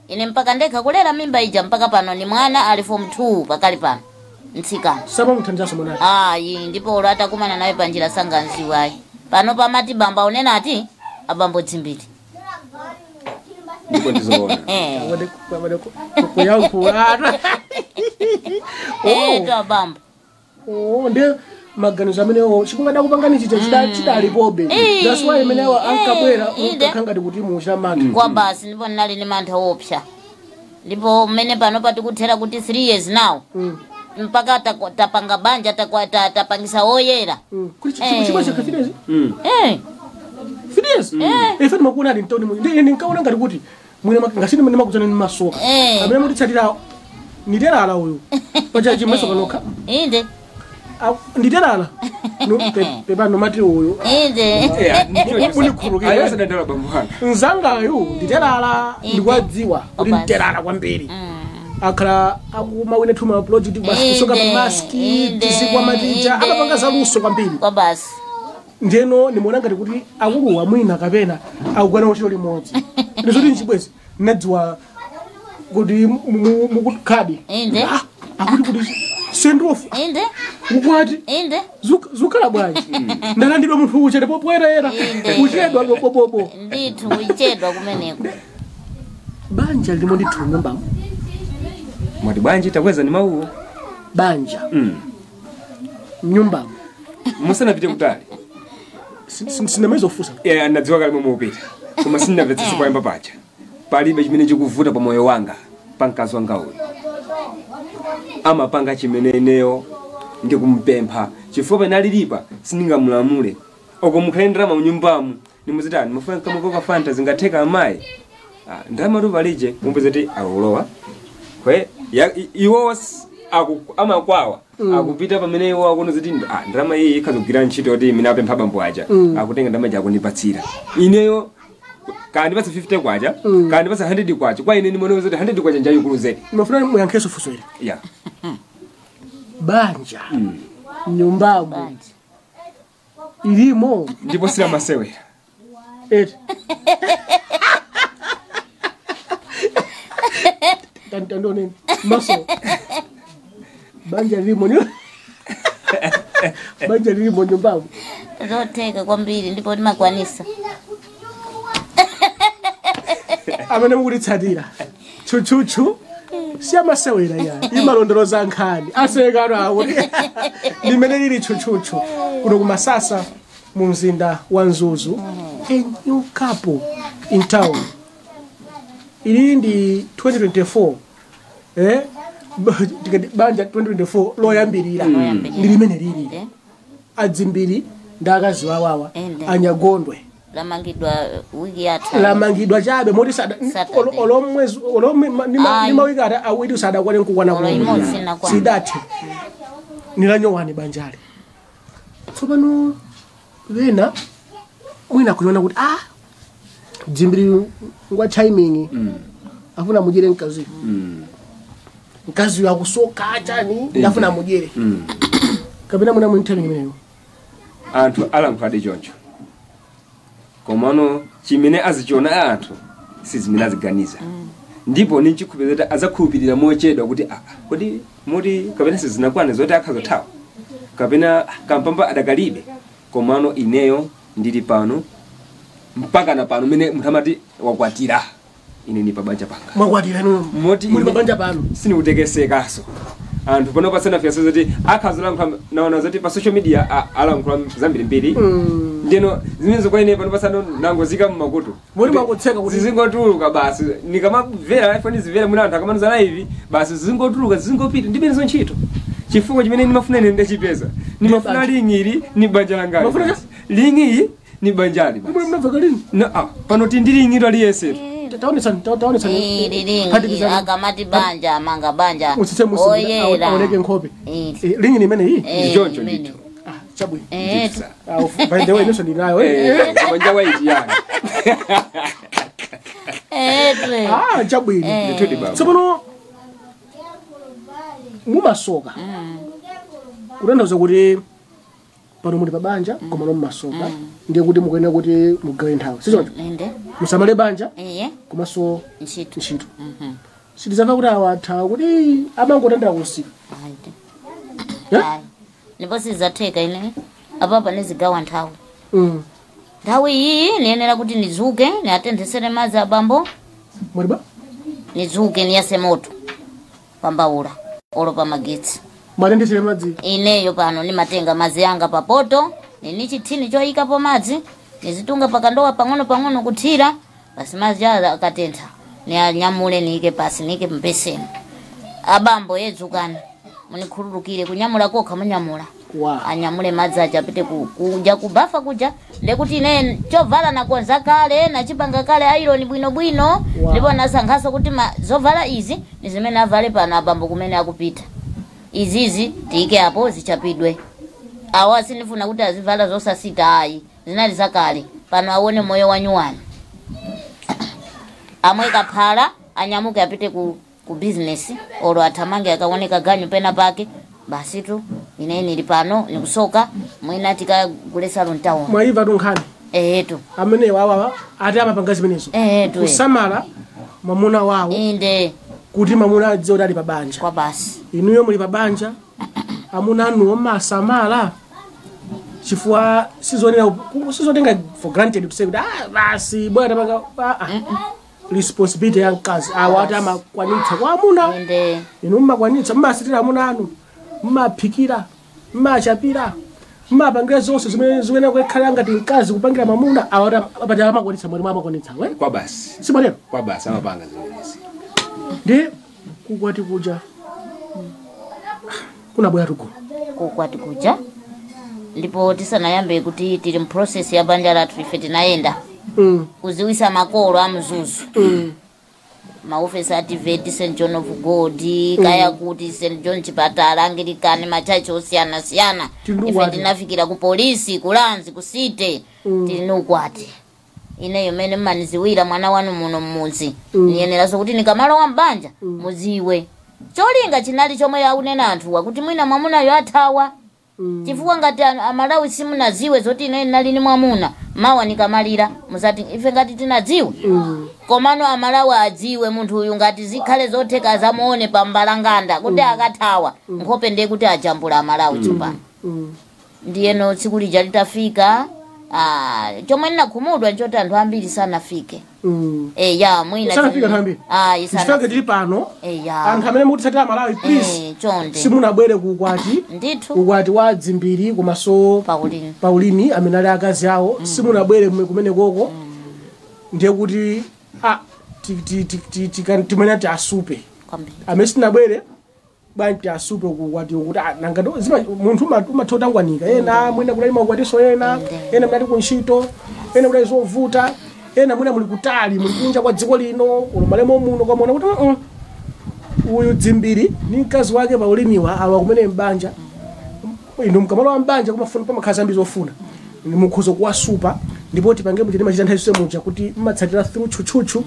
Ine mpaka ndekha kulera mimba ija mpaka pano ni mwana ali form 2 pakali pano. Mtsikana. Saba muthandizaso mwana. Ayi ndipo olo atakumana naye panjira sanganziwa ayi. Pano pamati bamba unena ati abambo dzimbiri. Ndipo ndizoona. Kuyankhula. To abambo. Ndiye maganizo amenewo chikungada kupangani chicha chidalipobe. That's why imenewo ankabwera ukakhanga kuti mucha mantha. Kwa basi ndipo ndinali ndi mantha opsa. Ndipo mmene pano patikuthera kuti 3 years now. Mpaka tapanga banja tapangisa oyera. Kuti chibwezi chakha 3 years? 3 years? Ife ndimakuona ali mtoni mwini. Ndiye ndinkaona ngati kuti mwine ngasini mwine makudzana ndi masoka. Amene mutitsatira nditerala uyu. Pacha chimasoka nokha. Inde. Nditerala. Pepano mati uyu. Inde. Unikhulukira. Ayo sadandala bambo wanga. Nzangayu nditerala ndikwadziwa kuti nditerala kwambiri. Akhala akumawina thuma project basi kusoka maski tizikwa matija amapanga zaluso kwambiri. Kwa basi. Ndeno nimuona ngati kuti akuluwa mwina kapena akugwana ntchito limodzi. Ndizoti nchibwezi nadziwa kuti mukukhadi. Inde. Akuti kuti send off. Inde. Ukwati. Inde. Zukhala bwanji. Ndalandidwa munthu uche ndipo poyerera. Uchedwa bobobo. Ndithu uchedwa kumeneko. Banja limo ndithu nyumbamo. Mwati bwanji takweza ni mawuwo. Banja. Nyumbamo. Musanapite kutali. Sinamaizo fusa. Nadziwa kale momwe upita. Koma sindinamvetsetse poyamba paja. Palibe chimene chikuvuta pa moyo wanga, pa mkazi wanga uyu. Amapanga chimene ineyo ndikumpempha. Chifukwa penalilipa sindingamulamule. Oko mukhale ndalama munyumbamu nimuzitani mufuna kamukoka Fanta zingatheka amayi. Ndalama tuvalije mupeze ti akulowa. Kwe iwo amakwawa akupita pamene iwo akuona ziti ndalama iyi ikhazogwira ntchito kuti imene apempha bambo aja akutenga ndalama ija akundipatsira. Ineyo Kandipatsa 50 kwacha, kandipatsa 100 kwacha, kwa ine ndimaona zoti 100 kwacha njayikulu zedi. Mafuna muyankheso funso ili. Ya. Banja nyumbamo Banja. ilimo Ndipo silamasewera. Eti. Tandone maso. Banja lilimo nyo. Banja lilimo nyumbamo. Zotheka kwambiri ndipo ndimakwanisa. Amene mukutitsatira. Chuchuchu. Siyamasewera ya. Imalondoloza nkhani. Asekano awo. Limene lili chuchuchu. Kuno kumasasa mu mzinda wa Mzuzu. A new couple in town. Ili ndi 2024. Tikati banja 2024 loyambirira. Ndi limene lili. Inde. Adzimbiri ndi akazi wawawa. Inde. Anyagondwe. Lamangidwa wiki yatha. Lamangidwa chabe moti Saturday. olomwezi Ayi. ni mawiki awiri sadakwane nkukwana Olo imodzi sinakwana. sidathe. Nilanyowani banjali. Tsopano wena mwina kuliona kuti dzimbiri ngwa timing. Afuna mujere mkazi. Mkazi wakusoka chani ndafuna mujere. Kapena muna mu timing imeneyo. Anthu alankhuladi choncho. Komano chimene azichiona anthu sizimene aziganiza. Ndipo ninchikhulupirira kuti azakhulupirira mochedwa kuti kodi moti kapena sizinakwane zoti akhazothawa. Kapena kampamba adakalibe. Komano ineyo ndili pano mpaka na pano mene munthu amati wakwatira. Ine ni pabanja panga. Mwakwatira inu. Moti muli ine- pabanja pano. Sinikutekesekaso. Anthu pano pasana fiyaso zoti akhazolankhula naona zoti pa social media alankhula zambirimbiri. Ndeno zimenezo kwa ine pano pasano nangozika mmakutu. Muli mwakutseka kuti- zizingotuluka basi. Nikamamvera iPhone zimvera mwina anthu akamanuza live basi zizingotuluka zizingopita ndimenezo ntchito. Chifukwa chimene ndimafuna ine ndachipeza. Ndimafuna ling'iri ni banja langali. Mafuna cha? Ling'iri ni banjali basi. Muli mnamveka lini? No, pano tindiling'iro aliyese. Taonetsani taonetsani. Ili lingi Phatikizani. akamati banja amanga banja. Utsitse musi Oyera. aoneke nkhope. Ili. Lingi ni imene iyi? Ndichoncho imene. ndithu. Chabwino. Tu. By the way inenso ndinayo. Banja waiti yani. Tu. Chabwino. Ndithudi baba. Tsopano mumasoka. Kutanthauza kuti pano muli pa banja koma no mumasoka ndiye kuti mukuyenera kuti mugawe nthawi. Sichoncho? Inde. Musamale banja Iye. komanso Ntchito. ntchito. Sitizamva kuti awatha kuti amangotandira kusika. Ayi. Ayi. Ndipo sizatheka ine. Apapa nizigawa nthawi. Nthawi iyi niyenera kuti nizuke niatentesere madzi abambo. Mwaliba? Nizuke niyase moto pambaula olo pamagetsi. Mwatentesere madzi. Ineyo pano nimatenga madzi anga papoto nini chithini choyikapo madzi nizitunga pakandowa pang'ono pang'ono kuthira basi madzi akatentha nianyamule niyike pasi niyike mbeseni. Abambo yedzukani munikhululukire kunyamula kokha munyamula. Anyamule madzi aja apite kuja kubafa kuja ndekuti ine chovala nakonza kale nachipanga kale iron bwino bwino. Ndipo nasankhaso kuti zovala izi ni zimene avale pano abambo kumene akupita. Izizi tiyike apo zichapidwe. Awa sindifuna kuti azivala zosasita ayi zinali zakale pano aone moyo wanyuwani. Amwe kaphala anyamuke apite ku business olo athamange akaoneka ganyu pena pake basi tu ine nili pano nikusoka mwina tikagulesa luntawo. Mwaiva tunkhani. Tu. Amene wawa ati amapanga zimenezo. Tu. Kusamala mwamuna wawo. Inde. Kuti mwamuna adziwe kuti ali pa banja. Kwa basi. Inuyo muli pa banja amuna anuwo masamala chifukwa sizonera sizotenga for granted to say kuti basi bwana tapanga responsibility ya mkazi awa ati amakwanitsa kwa amuna. Inde. Inu mmakwanitsa mmasitira amuna anu mmaphikira mmachapira mmapangira zonse zimene zimene kukhala ngati mkazi kupangira mwamuna awa ati amakwanitsa mwalimu amakwanitsa we Kwa basi. Simalero? Kwa basi amapanga zimenezi. Ndi kukwati kuja kunabwera tugo. Kukwati kuja ndipo tisanayambe kuti tili mu process ya banja lathu ife tinayenda. Kuziwisa makolo a Mzuzu. Maofesi a TVET, St John of God, kaya kuti St John Chipatala, Anglican, machachi osiyana siyana. Tili Ife ukwati. tinafikira ku polisi, ku lanzi, ku site, tili ni ukwati. Ineyo mene mmaniziwira mwana wanu muno mmuzi, niyeneranso kuti nikamalowa mbanja muziwe. Cholinga chinali chomwe akunena anthuwa kuti mwina mwamunayo athawa, chifukwa ngati Amalawi simunaziwe zoti ine nali ni mwamuna, mawa nikamalira musati ife ngati tinadziwe. Komano Amalawi adziwe munthu uyu ngati zikhale zotheka zamuone pambalanganda kuti akathawa nkhope ndiye kuti ajambula Amalawi tsopano. Ndiyeno tsiku lija litafika, chomwe ndinakhumudwa nchoti anthu ambiri sanafike. Eya, mwina Sanafike anthu ambiri? Ayi, Chifukwa sanafike. tili pano, Eya. anthu amene mukutitsatira, Malawi, please, Chonde. simunabwere ku ukwati, Ndithu. ukwati wa Dzimbiri komanso Paulini. Paulini amene ali akazi awo, simunabwere kumene koko, ndiye kuti timene ti asupe Kwambiri. Amene sitinabwere bwanji tiasupe kukwati kuti nanga munthu umatha utangwanika, ena mwina kudali maukwatiso ena, ena munali kuntchito, ena kudali zovuta, ena mwina muli kutali, muli kunja kwa dziko lino, ulomalemo muno kwamona kuti uyu Dzimbiri ni mkazi wake Pauliniwa awa kumene mbanja. Inu mkamalo mbanja kumafuna pamakhala zambiri zofuna mukhoza kuwasupa, ndipo tipange muchiti machita nthawi zonse muja kuti mmatsatira through tchutchutchu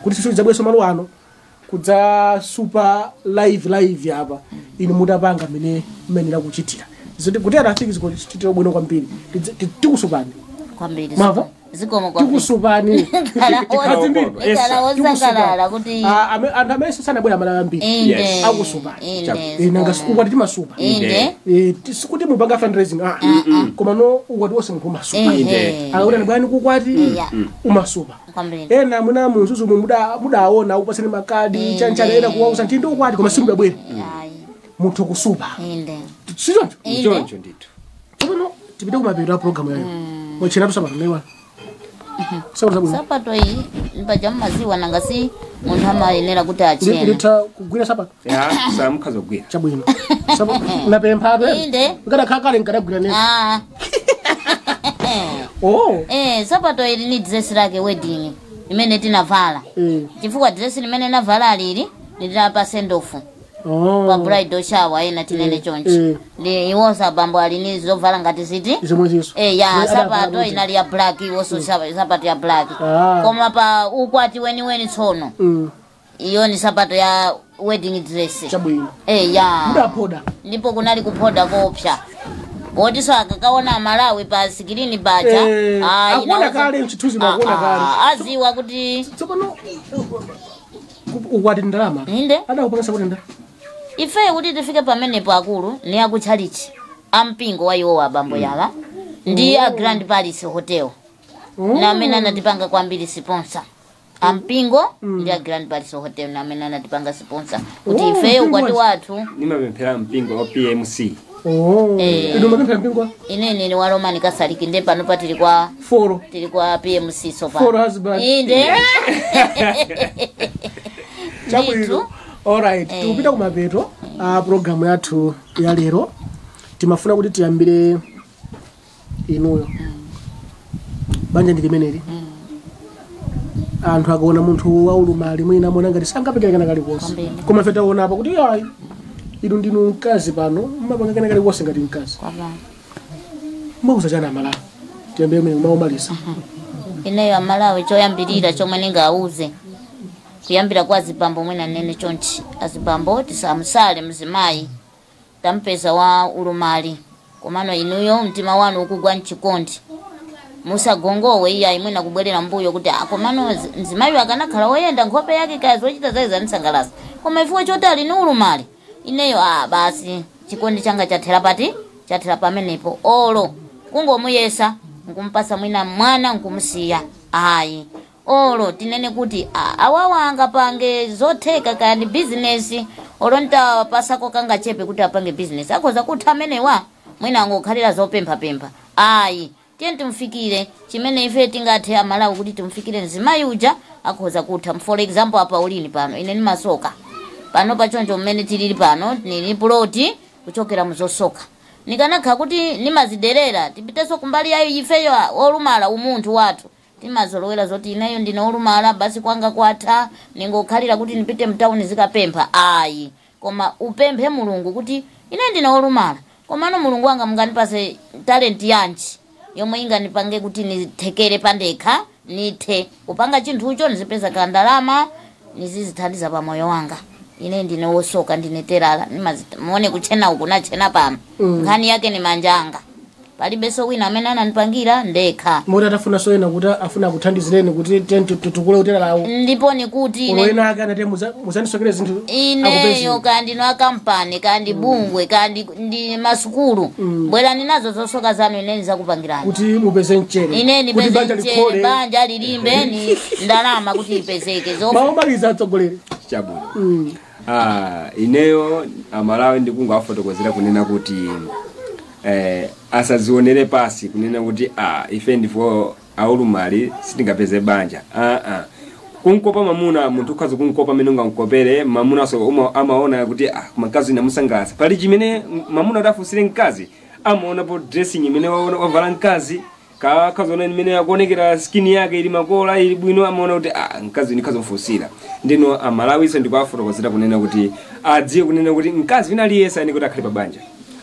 kuti tchutchutchu zabweso malo ano kudzasupa live live apa inu mutapanga mmene mmenera kuchitira zoti kuti anafiki zikuchitira bwino kwambiri. Tikusupani. Kwambiri. Mwamva? Zikomo kwambiri. Tikusupani. Ikhala wosangalala kuti Anthu amene sanabwera, Amalawi ambiri Inde. Yes. Akusupani. Inde. Nanga ukwati timasupa. Inde. Sikuti mupanga fundraising, koma no ukwati wonse munthu umasupa. Ehe. Akakuti bwani kukwati, Iya. umasupa. Kwambiri. Ena mwina munzuzu mudaona upasani makadi chanchana, ena kuwauza nti ndi ukwati koma simudabwere. Ayi. Munthu kusupa. Inde. Sichoncho? Inde. Choncho ndithu. Tsopano tipite kumapeto a programu yayo. Wachenatu sapato naiwa sapato zabwino. Sapato iyi mpaja mmaziwa, nanga si munthu amayenera kuti achene. Nditha kugwira sapato? Ya, samukhaza kugwira. Chabwino. Napempha. Inde. Nkadakhala kale nkadagwira nene. Ah. Oh. Sapato ili ni dress lake wedding imene tinavala, chifukwa dress limene navala lili ndinapa send off Oh. pa bridal shower ena tinene chonchi. Ndi iwonso abambo ali ni zovala ngati ziti Zomwe ziso. Ya Adavala sapato kuti? inali ya black, iwonso sapato ya black. Ah. Koma pa ukwati weniweni tsono, iyo ni sapato ya wedding dress. Chabwino. Ya. Mudaphoda. Ndipo kunali kuphoda kopsa wotiso akakaona Amalawi pa sikirini paja, Akuona kale mchithunzi, akuona kale. Aziwa kuti Tsopano ukwati ndalama. Inde. Adakupangisa kuti ndalama? Ifeyo kuti tifike pamenepo, akulu ni akutchalichi ampingo wa iwowa abambo yawa ndi a Grand Palace Hotel na amene anatipanga kwambiri sponsor, ampingo ndi a Grand Palace Hotel na amene anatipanga sponsor kuti Oh, ifeyo mpingo ukwati wathu. Nimapemphera mpingo wa PMC. Oh. Eh. Inu mapemphera mpingo? Inene ni wa Roman Catholic, nde pano pa tili kwa Foro. tili kwa PMC sopa. Foro husband. Inde. Chabwino. Ndithu. Alright, tikupita kumapeto a programu yathu ya lero. Timafuna kuti tiyambire inuyo. Banja ndi limeneli. Anthu akaona munthu waulumali mwina amona ngati sangapekere kana kalikonse. Kwambiri. Koma ife taona apa kuti ayi, inu ndinu mkazi pano, mmapanga kana kalikonse ngati mkazi. Kwaba. Mwakuza chana Amalawi. Tiyambire mene maumaliza. Ineyo Amalawi, choyambirira chomwe ningauze kuyambira kwa azibambo, mwina nene chonchi: azibambo, tisamusale mzimayi tampeza wa ulumali, komano inuyo mtima wanu ukugwa mchikondi, musagongowe iyayi, mwina kubwerera mbuyo kuti ah, komano mzimayi akanakhala woyenda nkhope yake kaya zochita zake zanisangalasa, koma ifuwe choti ali ni ulumali, ineyo ah, basi chikondi changa chathera pati, chathera pamenepo. Olo kungomuyesa nkumpasa mwina mwana nkumusiya, ayi. Olo tinene kuti ah, awawa angapange zotheka kaya ndi bizinesi, olo ntapasako kangachepe kuti apange bizinesi, akhoza kutha amenewa, mwina angokhalira zopemphapempha, ayi. Tiye timfikire chimene ife tingathe Amalawi kuti timfikire mzimayi uja, akhoza kutha. For example, apa ulini pano ine ndimasoka pano pachoncho mmene tilili pano nili puloti kuchokera muzosoka. Nikanakha kuti nimaziderera, tipitenso kumbali yayo ifeyo olumala, umunthu wathu timazolowera zoti ineyo ndine olumala basi, kwanga kwatha, ningokhalira kuti ndipite mtawuni zikapempha, ayi. Koma upemphe Mulungu kuti ine ndine olumala, komano Mulungu wanga mungandipase talenti yanji yomwe ingandipange kuti nithekere pandekha. Nithe kupanga chinthucho, nizipeza kandalama, nizizithandiza pa moyo wanga. Ine ndine wosoka, ndine terala. Muone kuchena uku nachena pano. Nkhani yake ni manjanga, palibenso wina amene anandipangira, ndekha. Moti atafuna soyena kuti afuna kuthandizireni kuti titukule uteralawo, Ndipo nikuti ine olo ena ake anati muzandisokere zinthu, ineyo kandi no kampani, kandi bungwe, kandi ndi masukulu, bwerani nazo zosoka zanu, ine ndizakupangirani kuti mupeze mchere, ine kuti ndipeze banja mchere, likhole. Banja lilimbe, ni ndalama kuti ipezeke. Maomaliza, atsogoleri. Chabwino. Ineyo Amalawi ndikungowafotokozera kunena kuti asazionere pasi kunena kuti ife ndifo aulumali, sitingapeze banja. Kunkopa mamuna, munthu ukhazi kunkopa amene ungamkopere mamuna so amaona kuti mkazi inamusangalatsa. Pali chimene mamuna adafunsire mkazi, amaonapo dressing imene wavala mkazi, kakhazona imene akuonekera, skin yake ili makola, ili bwino, amaona kuti mkazi ni mfunsira. Ndino Amalawiso ndikuwafotokozera kunena kuti adziwe kunena kuti mkazi wina aliyense ane kuti akhale pa banja,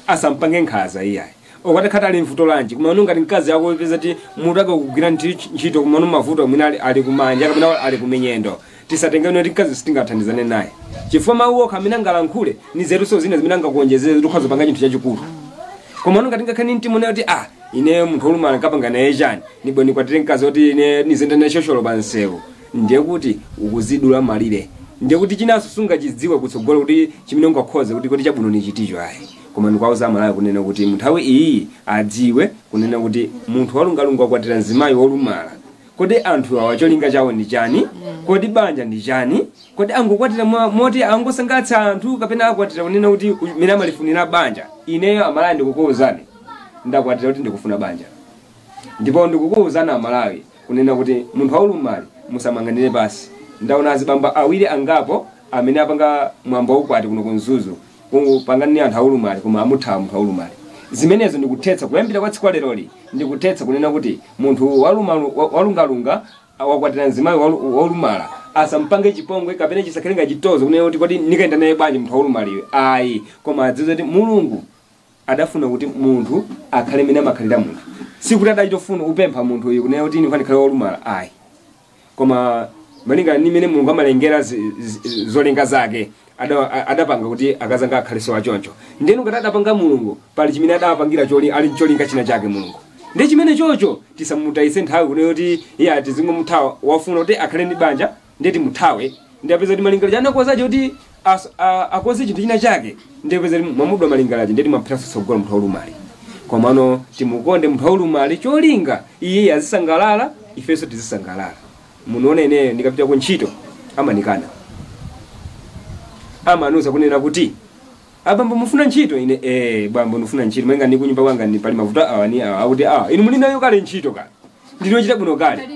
asampange nkhaza iyayi. Okati khati ali mvuto lanji, koma ngati mkazi ako peza ti mutu ake kugwira ntchito, koma mavuto mwina ali kumanja kapena ali kuminyendo, tisatengeni kuti mkazi sitingathandizane naye, chifukwa mawu okha amene angalankhule ni zeruso zina zimene angakuonjezere tikhoza panga chinthu chachikulu. Koma ngati ngakhale mtima kuti ine munthu wolumala nkapanga naye chani, nibwe nikwatire mkazi oti ine nizenda naye shosholo pa nsewu, ndiye kuti ukuzidula malire. Ndiye kuti chinanso sungachidziwe kutsogolo kuti chimene ungakhoze kuti chabwino ni chiticho, ayi. Koma ndikuwauza Amalawi kunena kuti munthawi iyi adziwe kunena kuti munthu walungalunga akwatira mzimayi wolumala, kodi anthu awa cholinga chawo ndi chani? Kodi banja ndi chani? Kodi angokwatira moti angosangalatsa anthu, kapena akwatira kunena kuti mene amalifunira banja? Ineyo Amalawi ndikukuwuzani, ndakwatira kuti ndikufuna banja. Ndipo ndikukuwuzani Amalawi kunena kuti munthu waulumali musamang'anire pasi. Ndaona azibamba awiri angapo amene apanga mwambo waukwati kuno ku Mzuzu kupangani anthu aulumali, koma amuthawa munthu waulumali. Zimenezo ndikuthetsa kuyambira kwa tsiku leroli. Ndikuthetsa kunena kuti munthu walungalunga wakwatira mzimayi waulumala, asampange chipongwe kapena chisakhale ngati chitozo kunena kuti kodi ndikaenda naye bwanji munthu waulumaliwe, ayi. Koma adziwe kuti Mulungu adafuna kuti munthu akhale mene amakhalira munthu, sikuti adachitofuna kupempha munthu uyu kunena kuti ine ndikhale wolumala, ayi. Koma malingana ndi mene Mulungu amalengera zolenga zake, adapanga kuti akazanga akhaleso achoncho. Ndeno ngati adapanga Mulungu, pali chimene adapangira choli ali cholinga china chake Mulungu. Ndi chimene chocho tisamutayise nthawi kunena kuti iye tizingomuthawa. Wafuna kuti akhale ndi banja, ndiye timuthawe, ndi apeza kuti malingaliro chanakozacho kuti akoze chinthu china chake, ndiye apeza kuti mwamudwa malingalaji, ndiye timaphiranso tsogolo munthu waulumali. Komano timukonde munthu waulumali, cholinga iye azisangalala, ifenso tizisangalala. Munoona ineyo ndikapita ku ntchito amanikana, amanuza kunena kuti, "Abambo, mufuna ntchito?" Ine, "Bambo, ndifuna ntchito, malinga ndi kunyumba kwanga ndi pali mavuto awa ni awa." Akuti, "Inu muli nayo kale ntchito kale, ndinochita bwino kale."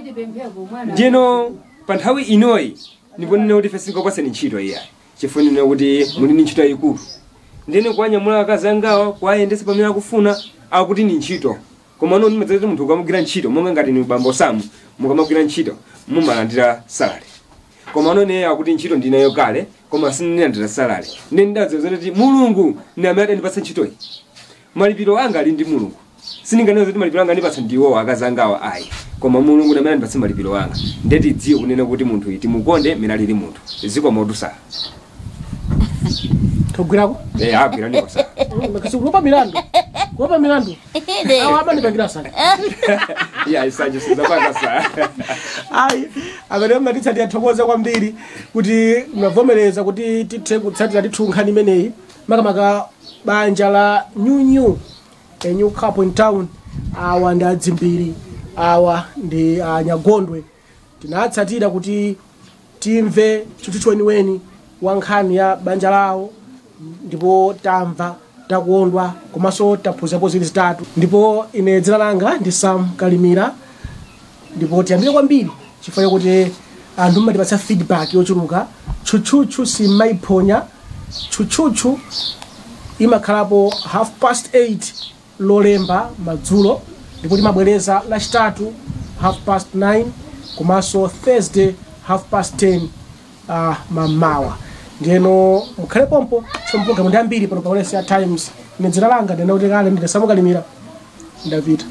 Ndiyeno pa nthawi inoyi ndipo nene kuti ife singapaseni ntchito iyayi, chifukwa nene kuti muli ndi ntchito yayikulu. Ndiyeno kuwanyamula akazi angawa, kuwayendetsa pamene akufuna, akuti ni ntchito. Koma no ndimadza kuti munthu ukamugwira ntchito, monga ngati ni bambo Samu, mukamagwira ntchito mumalandira salary. Koma ano ne akuti ntchito ndinayo kale, koma sindinalandira salary. Ndi ndadziwa kuti Mulungu ndi amene adandipatsa ntchitoyi, malipiro anga ali ndi Mulungu. Sindinganene kuti malipiro anga andipatsa ndiwowo akazi angawa, ayi, koma Mulungu ndi amene andipatsa malipiro anga. Ndetidziwe kunena kuti munthu timukonde mene alili munthu. Zikomo sa. Togwirako. Agwira ndiko sa. Kuopa milandu, kuopa milandu. Awa amandipangira sana. Iya, isanje sizapanga sa. Ayi, amene mmatitsatira, thokoza kwambiri kuti mnavomereza kuti tithe kutsatira tithu nkhani imeneyi, makamaka banja la new a new couple in town. Awa ndi adzimbiri, awa ndi Anyagondwe. Tinatsatira kuti timve chinthu cheniweni wa nkhani ya banja lawo, ndipo tamva, takondwa, komanso taphunzirapo zili zitatu. Ndipo ine dzina langa ndi Sam Kalimira. Ndipo tiyambire kwambiri chifukwa chakuti anthu mmatipatsa feedback yochuluka. Tchutchutchu simmaiphonya. Tchutchutchu imakhalapo 8:30 Lolemba madzulo, ndipo timabwereza Lachitatu 9:30, komanso Thursday 10:30 mamawa. Ndiyeno mukhale pompo, chomwe ndi ambiri pano pa ya Times. Ine dzina langa ndina kuti kale ndine Sam Kalimira. Ndapita.